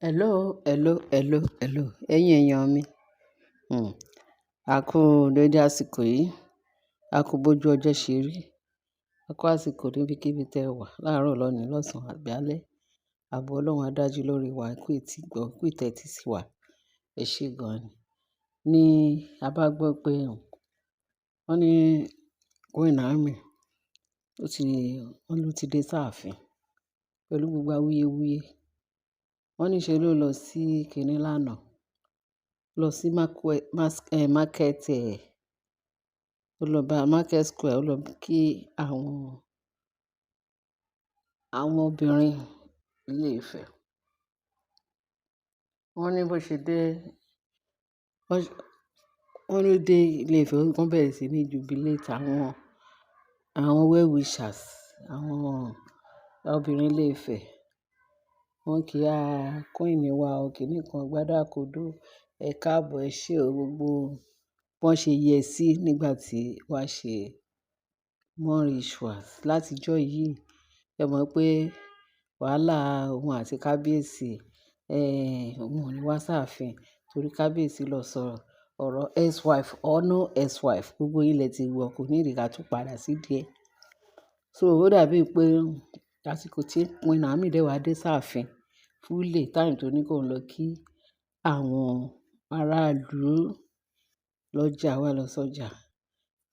Hello, hello, hello, hello. Ẹ̀yin èèyàn mi. A kú dédé àsìkò yìí. A kú bójú ọjọ́ ṣe rí. A kú àsìkò níbikíbi tẹ wà láàárọ̀, lónìí, lọ́sàn-án àbí alẹ́. Ààbò Ọlọ́run á dájú lórí wa. Ẹ kú etí gbọ́, kú ìtẹ́tí sí wa. Ẹ ṣé gan ni. Ni a bá gbọ́ pé wọ́n ní Queen Naomi, ó ti, wọ́n ló ti dé sáàfin pẹ̀lú gbogbo awuyewuye. Wọ́n ní ṣe ló lọ sí kiní lánàá, lọ sí market, ó lọ bá Market Square, ó lọ kí àwọn obìnrin ilé Ifẹ̀. Wọ́n ní bó ṣe dé, wọ́n ló dé ilé Ifẹ̀, wọ́n bẹ̀rẹ̀ sí ní jubilate àwọn well wishers, àwọn obìnrin ilé Ifẹ̀. Wọ́n kí a Queen wa o, kìíní kan gbádàkodó, ẹ káàbọ̀, ẹ ṣé o, gbogbo wọ́n ṣe yẹ sí nígbà tí wá ṣe more rituals láti ọjọ́ yìí. Ẹ mọ̀ pé wàhálà òun àti kábíyèsí, òun ò ní wá sáàfin torí kábíyèsí lọ sọ ọ̀rọ̀ ex-wife or no ex-wife, gbogbo yín lẹ ti gbọ́, kò need ká tún padà sí díẹ̀. So ó dàbí pé àsìkò tí Queen Naomi dé wá dé sáàfin fully time tó ní kó lọ kí àwọn aráàlú lọ́jà wá lọ sọ́jà.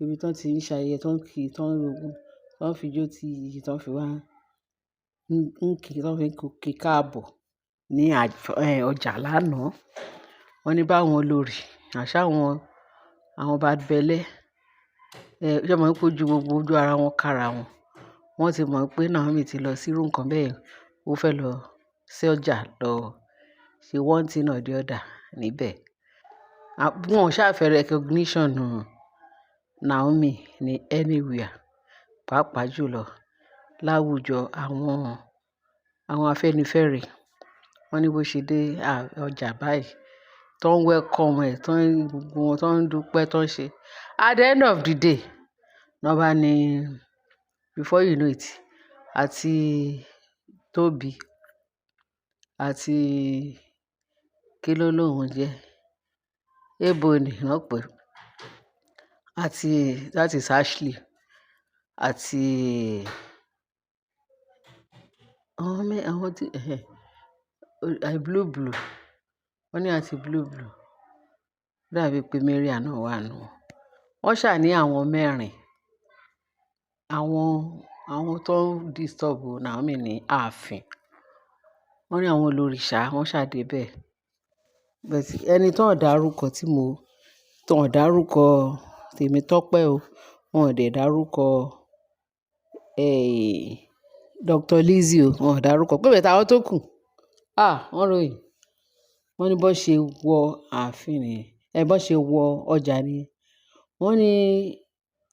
Ibi tí wọ́n ti ń ṣe ayẹyẹ, tó ń kí, tó ń rogun, tó ń fi jó tí, tó ń fi wá ń kí, tó ń fi kí káàbọ̀ ní ọjà lánàá. Wọ́n ní báwọn olórí, àṣá àwọn bad belle, ṣé ẹ mọ̀ pé ojú gbogbo ojú ara wọn kára wọn. Wọ́n ti mọ̀ pé Naomi ti lọ sí irú nǹkan bẹ́ẹ̀. Ó fẹ́ lọ sí ọjà lọ ṣe one thing or the other níbẹ̀. Wọn ò ṣà fẹ́ recognition Naomi ní anywhere, pàápàá jùlọ láwùjọ àwọn afẹ́nifẹ́re. Wọ́n ní bó ṣe dé ọjà báyìí, tó ń welcome ẹ̀, tó ń gbogbo wọn, tó ń dúpẹ́, tó ń ṣe. At the end of the day, wọ́n bá ní before you know it, àti Tobi àti kí ló lóhùn jẹ́, Ebony wọ́n pè é, àti that is Ashley àti àwọn tí Blue Blue. Wọ́n ní àti Blue Blue. Ó dàbí pé Maria náà wà nínú wọn. Wọ́n ṣà ní àwọn mẹ́rin. Àwọn tó ń disturb Naomi ní ààfin. Wọ́n ní àwọn olórìṣà, wọ́n ṣà dé bẹ́ẹ̀. But ẹni tó ń dárúkọ tí mo, tó ń dárúkọ Tèmítọ́pẹ́ o, wọ́n ò dẹ̀ dárúkọ, Dr. Lizzie o, wọ́n ò dárúkọ. Pé but àwọn tó kù, ah, wọ́n ròyìn. Wọ́n ní bó ṣe wọ ààfin ni, bó ṣe wọ ọjà ni. Wọ́n ní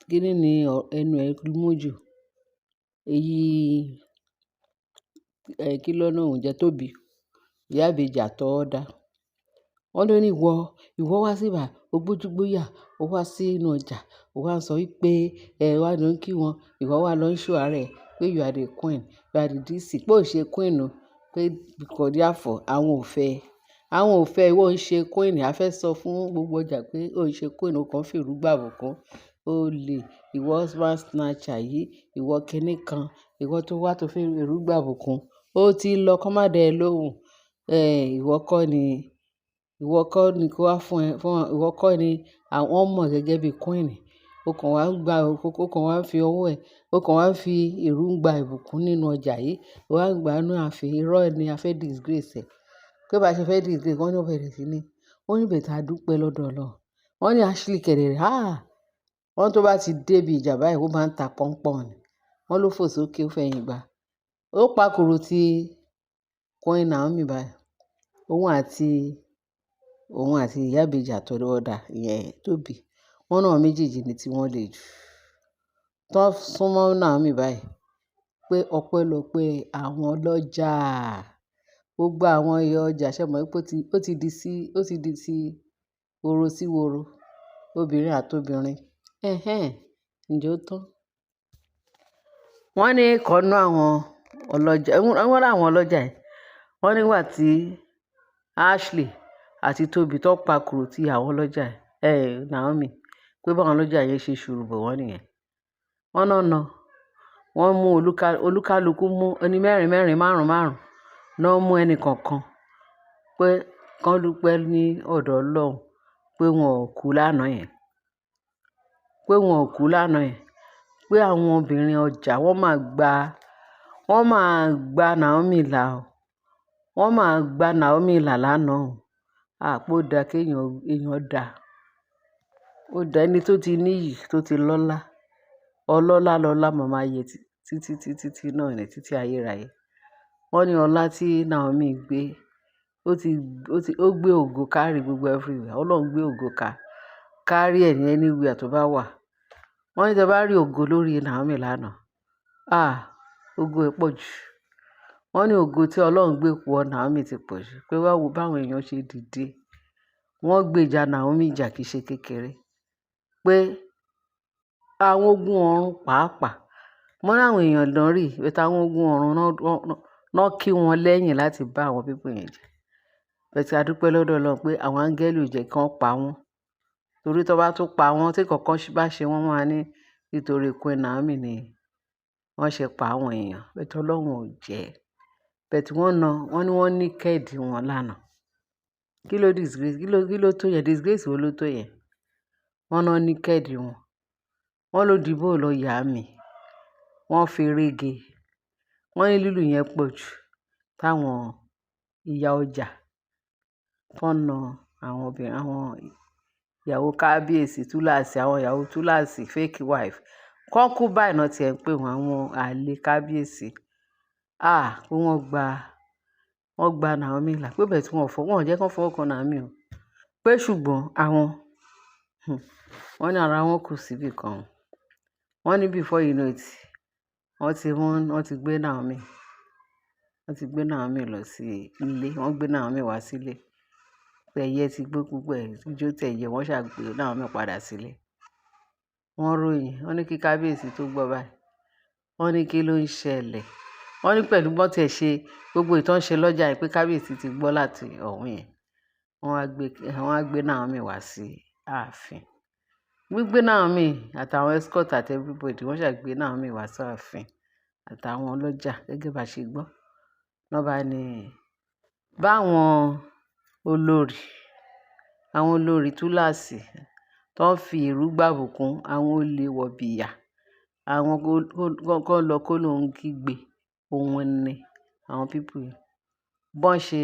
kíní ni ẹnu ẹ mú jù. Èyí, kí ló náà ń jẹ́ Tobi, ìyá ìbejì àtọwọ́dá. Wọ́n ló ní ìwọ, ìwọ wá sí ibà, o gbójúgbóyà, o wá sí inú ọjà, o wá ń sọ wípé ẹ wá lọ ń kí wọn, ìwọ wá lọ ń show ara ẹ pé you are the queen, you are the this, pé ò ṣe queen o, pé because therefore àwọn ò fẹ́, àwọn ò fẹ́ ìwọ ń ṣe queen. A fẹ́ sọ fún gbogbo ọjà pé ó ń ṣe queen, ó kàn fèrú gbàbùkún. Ó lè, ìwọ husband snatcher yìí, ìwọ kíní kan, ìwọ tó wá tó fi èrú gbàbùkún. Ó ti lọ kó má dẹ ẹ lóhùn. Ìwọ kọ́ ni, ìwọ kọ́ ni kó wá fún ẹ, fún ìwọ kọ́ ni àwọn mọ̀ gẹ́gẹ́ bí queen. Ó kàn wá ń gba, ó kàn wá ń fi ọwọ́ ẹ, ó kàn wá ń fi èrú gba ìbùkún nínú ọjà yìí. Ó wá ń gba inú ààfin, irọ́ ni a fẹ́ disgrace ẹ. Pé bá ṣe fẹ́ disgrace, wọ́n ní ó bẹ̀rẹ̀ sí ní, wọ́n ní better dúpẹ́ lọ́dọ̀ Ọlọ́run. Wọ́n ní Ashley kẹ̀rẹ̀rẹ̀, ah! Wọ́n tó bá ti dé ibi ìjà báyìí, ó máa ń ta pọ́npọ́n ni. Wọ́n ló fò sókè, ó fẹ̀yìn gbá. Ó pàkúrú tí Queen Naomi báyìí. Òun àti ìyá ìbejì àtọwọ́dá, ìyẹn Tobi. Wọ́n náà méjèèjì ni tí wọ́n le jù. Tán súnmọ́ Naomi báyìí pé ọpẹ́lọpẹ́ àwọn ọlọ́jà. Gbogbo àwọn ẹyọ ọjà ṣẹ mọ̀ pé ó ti di sí woro sí woro, obìnrin àti obìnrin. Ẹ̀hẹn, ǹjẹ́ ó tán? Wọ́n ní ìkan nínú àwọn ọlọ́jà, wọ́n ní àwọn ọlọ́jà yìí. Wọ́n nígbà tí Ashley àti Tobi tó pa kúrò tí àwọn ọlọ́jà ẹ̀ Naomi, pé báwọn ọlọ́jà yẹn ṣe ṣùrù bò wọ́n nìyẹn. Wọ́n náà na wọ́n mú olúkálukú, mú ẹni mẹ́rin mẹ́rin, márùn márùn náà, mú ẹnì kọ̀ọ̀kan, pé kán dúpẹ́ ní ọ̀dọ̀ Ọlọ́run pé wọn ò kú lánàá yẹn, pé wọn ò kú lánàá yẹn, pé àwọn obìnrin ọjà wọ́n máa gba Naomi là o, wọ́n máa gba Naomi là lánàá o. Àpò da kéèyàn èèyàn da, ó da ẹni tó ti níyì, tó ti lọ́lá, ọlọ́lá lọ́lá màmá yẹ títí títí tí náà ní títí ayérayé. Wọ́n ní ọlá tí Naomi gbé, ó ti ó gbé ògo kárí gbogbo everywhere. Ọlọ́run gbé ògo ká kárí ẹ̀ ní anywhere tó bá wà. Wọ́n ní tí ẹ bá rí ògo lórí Naomi lánàá, ah, ògo ẹ̀ pọ̀ jù. Wọ́n ní ògo tí Ọlọ́run gbé wọ Naomi ti pọ̀ jù, pé wá wo báwọn èèyàn ṣe dìde, wọ́n gbèjà Naomi jà, kìí ṣe kékeré, pé àwọn ogun ọ̀run pàápàá mo ní àwọn èèyàn lọ rí bẹ́ẹ̀, àwọn ogun ọ̀run náà kí wọn lẹ́yìn láti bá àwọn people yẹn jà. Bẹ́ẹ̀ tí a dúpẹ́ lọ́dọ̀ Ọlọ́run pé àwọn áńgẹ́lì ò jẹ́ kí wọ́n pa wọ́n, torí tó bá tún pa wọ́n, tí kankan bá ṣe wọ́n, wọ́n á ní nítorí Queen Naomi ni wọ́n ṣe pa àwọn èèyàn. Bẹ́ẹ̀ tí Ọlọ́run ò jẹ́ bẹ́ẹ̀ tí wọ́n na wọ́n ní wọ́n ní kẹ́ẹ̀dì wọn lánàá. Kí ló disgrace? Kí ló tó yẹn? Disgrace wo ló tó yẹn? Wọ́n náà ní kẹ́ẹ̀dì wọn, wọ́n ló dìbò lọ yà mí, wọ́n fi rége, wọ́n ní lílù yẹn pọ̀ jù táwọn ìyá ọjà tó ń na àwọn obìnrin, àwọn ìyàwó kábíyèsí túláàsì, àwọn ìyàwó túláàsì, fake wife, concubine náà tiẹ̀ ń pè wọ́n, àwọn àlè kábíyèsí. Ah, pé wọ́n gba Naomi là, pé bẹ́ẹ̀ tí wọ́n fọ́, wọ́n ò jẹ́ kí wọ́n fọwọ́ kan Naomi o, pé ṣùgbọ́n àwọn wọ́n ní ara wọn kù síbì kan. Wọ́n ní before you know it, wọ́n ti gbé Naomi, wọ́n ti gbé Naomi lọ sí ilé, wọ́n gbé Naomi wá sílé. Tẹ̀yẹ ti gbé gbogbo ẹ̀ ijó tẹ̀yẹ, wọ́n ṣàgbé Naomi padà sílé. Wọ́n ròyìn, wọ́n ní kí kábíyèsí tó gbọ́ báyìí, wọ́n ní kí ló ń ṣẹlẹ̀. Wọ́n ní pẹ̀lú bọ́n tiẹ̀ ṣe gbogbo ìtàn ṣe lọ́jà yìí, pé kábíyèsí ti gbọ́ láti ọ̀hún yẹn. Wọ́n á gbé Naomi wá sí ààfin. Gbígbé Naomi àtàwọn escort àti everybody, wọ́n ṣàgbé Naomi wá sí ààfin àtàwọn ọlọ́jà gẹ́gẹ́ bá ṣe gbọ́. Wọ́n bá ní báwọn olórí, àwọn olórí túláàsì tó ń fi èrú gbàbùkún, àwọn olè wọ̀bìà, àwọn kó lọ kó lóun kígbe òun ni àwọn people yìí. Bọ́n ṣe,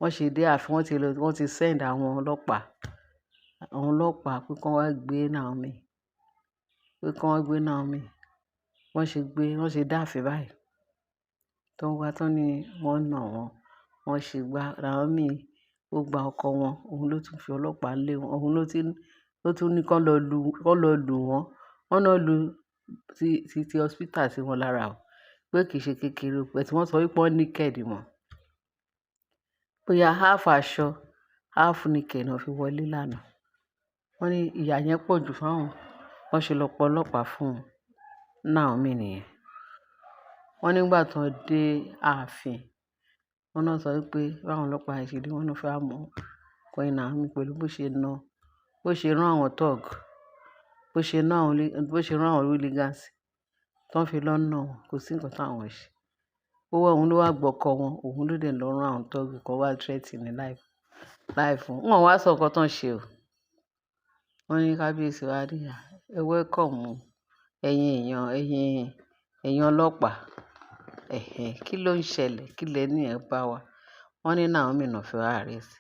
wọ́n ṣe dé ààfin, wọ́n ti lọ, wọ́n ti send àwọn ọlọ́pàá pé kí wọ́n wá gbé Naomi, pé kí wọ́n gbé Naomi. Wọ́n ṣe dé ààfin báyìí. Tó ń wá tán ní wọ́n nà wọ́n, wọ́n ṣe gbá Naomi, ó gba ọkọ wọn, òun ló tún fi ọlọ́pàá lé wọn, òun ló tún ní kí wọ́n lọ lù wọ́n. Wọ́n náà lu ti hospital sí wọn lára o, pé kì í ṣe kékeré o, but wọ́n sọ wípé wọ́n naked wọn. Bóyá half aṣọ, half naked ni wọ́n fi wọlé lánàá. Wọ́n ní ìyà yẹn pọ̀ jù fún àwọn. Wọ́n ṣe lọ pe ọlọ́pàá fún Naomi nìyẹn. Wọ́n nígbà tó dé ààfin, wọ́n náà sọ wípé báwọn ọlọ́pàá yẹn ṣe dé, wọ́n náà fẹ́ mú Queen Naomi pẹ̀lú bó ṣe na, bó ṣe rán àwọn thug, bó ṣe rán àwọn hooligans tó ń fi lọ na wọn, kò sí nǹkan tí àwọn ṣe. Ó wá, òun ló wá gbọ́kọ wọn, òun ló dẹ̀ lọ rán àwọn thug kan wá threaten ní life wọn. Wọ́n wá sọ nǹkan tó ń ṣe o. Wọ́n ní kábíyèsí wá ní, "Ẹ welcome o, ẹ̀yin èèyàn, ẹ̀yin ọlọ́pàá. Ẹ̀hẹn, kí ló ń ṣẹlẹ̀? Kí lẹ ní ẹ bá wa?" Wọ́n ní Naomi náà fẹ́ arrest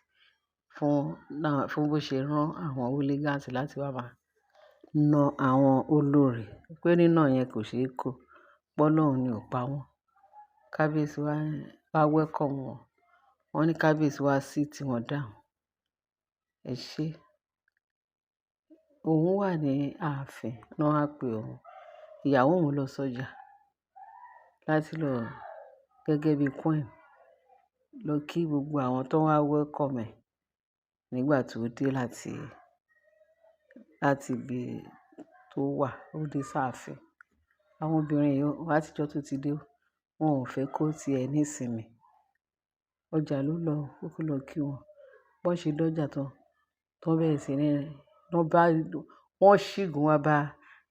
fún bó ṣe rán àwọn hooligans láti wá máa na àwọn olórí. Pé nínà yẹn kò ṣe é kó. Pé Ọlọ́run ni ò pa wọ́n. Kábíyèsí wá welcome wọn. Wọ́n ní kábíyèsí wá sit wọn down. Ẹ ṣé. Òun wà ní ààfin, wọ́n wá pe òun. Ìyàwó òun lọ sọ́jà láti lọ gẹ́gẹ́ bí queen lọ kí gbogbo àwọn tó wá welcome ẹ̀ nígbà tó dé láti ibi tó wà, ó dé sáàfin. Àwọn obìnrin yìí láti ọjọ́ tó ti dé, wọ́n ò fẹ́ kó ti ẹ ní ìsinmi. Ọjà ló lọ, ó kó lọ kí wọn. Bọ́n ṣe dọ́jà tán, tán bẹ̀rẹ̀ sí ní, wọ́n bá, wọ́n ṣìgún wá bá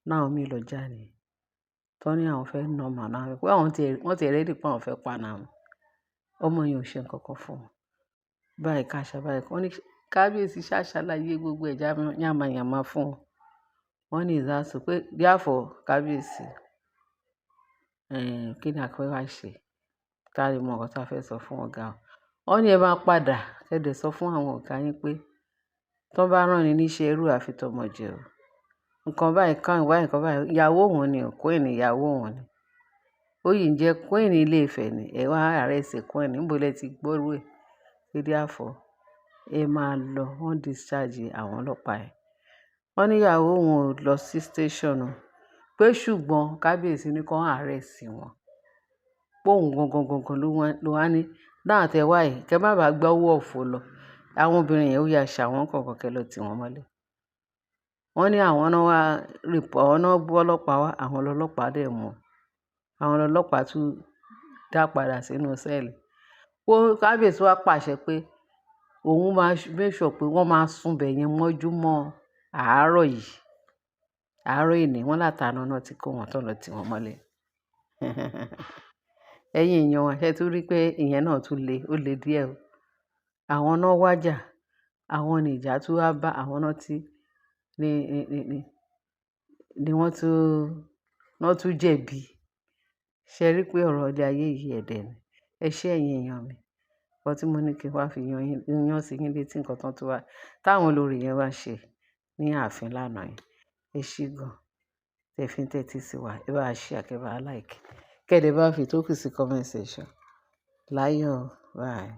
Naomi lọ́jà ni. Tán ní àwọn fẹ́ na ọmọ Naomi. Pé àwọn tí, wọ́n ti ready pé àwọn fẹ́ pa Naomi. Ọmọ yẹn ò ṣe nǹkan kan fún wọn. Báyìí káṣá báyìí. Wọ́n ní kábíyèsí ṣá ṣàlàyé gbogbo ẹ̀ yàmàyàmà fún wọn. Wọ́n ní is that so pé therefore kábíyèsí, kí ni a fẹ́ wá ṣe? Ká lè mọ nǹkan tí a fẹ́ sọ fún ọ̀gá o. Wọ́n ní ẹ máa padà, kí ẹ dẹ̀ sọ fún àwọn ọ̀gá yín pé tí wọ́n bá rán ni níṣẹ́ ẹrú àfi tọmọ jẹ o. Nǹkan báyìí kan, báyìí nǹkan báyìí. Ìyàwó òun ni o, queen ìyàwó òun ni. Ó yìí ń jẹ́ queen ilé Ifẹ̀ ni. Ẹ wá arrest queen. Níbo lẹ ti gbọ́ irú ẹ? Pé therefore ẹ máa lọ. Wọ́n discharge àwọn ọlọ́pàá yẹn. Wọ́n ní ìyàwó òun ò lọ sí station o. Pé ṣùgbọ́n kábíyèsí ní kí wọ́n arrest wọn. Pé òun gangan gangan ló wá ní, náà tẹ wá yìí, kí ẹ má bàá gbé owó ọ̀fọ̀ lọ. Àwọn obìnrin yẹn ó yá ṣà wọ́n kọ̀ọ̀kan kí ẹ lọ tì wọ́n mọ́lẹ̀. Wọ́n ní àwọn náà wá report, àwọn náà gbé ọlọ́pàá wá, àwọn ọlọ́pàá dẹ̀ mú. Àwọn ọlọ́pàá tún dá padà sínú cell. Ó kábíyèsí wá pàṣẹ pé òun máa make sure pé wọ́n máa sùn bẹ̀ yẹn mọ́júmọ́ àárọ̀ yìí. Àárọ̀ èní wọ́n látàná náà tí kó wọn tán lọ tì wọ́n mọ́lẹ̀. Ẹ̀yin èèyàn wa, ṣé ẹ tún rí pé ìyẹn náà tún le, ó le díẹ̀ o. Àwọn náà wájà, àwọn ni ìjà tún wá bá àwọn náà tí ní wọ́n tún, wọ́n tún jẹ̀bi. Ṣé ẹ rí pé ọ̀rọ̀ ilé ayé yìí ẹ̀dẹ̀ ni? Ẹ ṣé ẹ̀yin èèyàn mi. Nǹkan tí mo ní kí n wá fi yan yín, yán sí yín létí nǹkan tán tó wá, táwọn olórí yẹn wá ṣe ní ààfin lánàá yẹn. Ẹ ṣé gan. Tẹ fi ń tẹ́tí sí wa. Ẹ bá wa share, kí ẹ bá wa like. Kẹ́ dẹ̀ bá fi tó kù sí comment section. Láyọ̀. Bye.